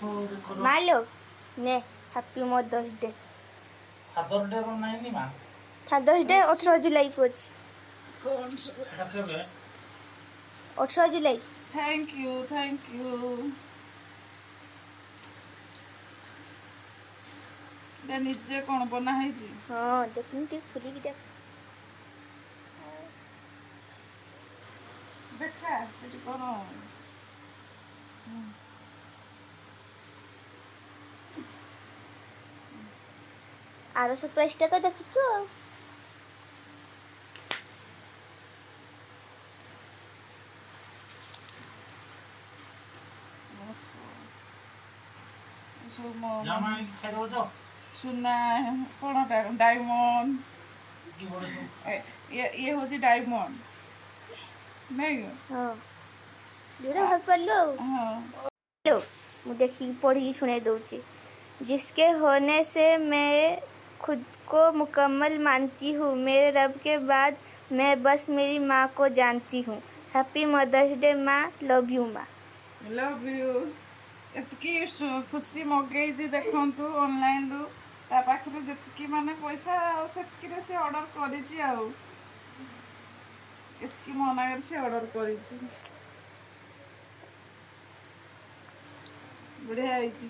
ମାଲୋ, ନେ, happy mother's day. Father day କଣ ନାହିଁ ନି ମା? ଫାଦର୍ସ ଡେ 18 ଜୁଲାଇକୁ ଅଛି। କ'ଣ ସବୁ? ଏଟା କେବେ? 18 July. Thank you, thank you. ଏଟା ନିଜେ କ'ଣ ବନା ହେଇଛି? ହଁ, ଦେଖୁନୁ, ଟିକେ ଖୋଲିକି ଦେଖ। ଦେଖା, ସେଠି କ'ଣ? ଆର ସରପ୍ରାଇଜଟା ତ ଦେଖିଛୁ ଆଉ। ସବୁ ମୋ ଜାମା ଆଣିକି ଖାଇଦେବ ଯାଅ। ସୁନା କ'ଣ ଡାଇମଣ୍ଡ। କି ବଡ଼ ସବୁ। ଇଏ ହେଉଛି ଡାଇମଣ୍ଡ ନାଇଁ? ହଁ, ଯୋଉଟା ଭାବି ପାରିଲୁ ଆଉ। ହଁ। लो, ମୁଁ ଦେଖିକି ପଢ଼ିକି ଶୁଣେଇ ଦଉଛି। जिसके होने से मैं खुद को मुकम्मल मानती हूँ, मेरे रब के बाद मैं बस मेरी माँ को जानती हूँ। हैप्पी मदर्स डे माँ, लव you माँ। Love you. ଏତିକି ଖୁସି ମଗେଇଛି ଦେଖନ୍ତୁ ଅନଲାଇନରୁ। ତା ପାଖରେ ଯେତିକି ମାନେ ପଇସା ଆଉ ସେତିକିରେ ସେ ଅର୍ଡ଼ର କରିଛି, ଆଉ ଏତିକି ମନାକରେ ସେ ଅର୍ଡ଼ର କରିଛି। ବଢ଼ିଆ ହେଇଛି।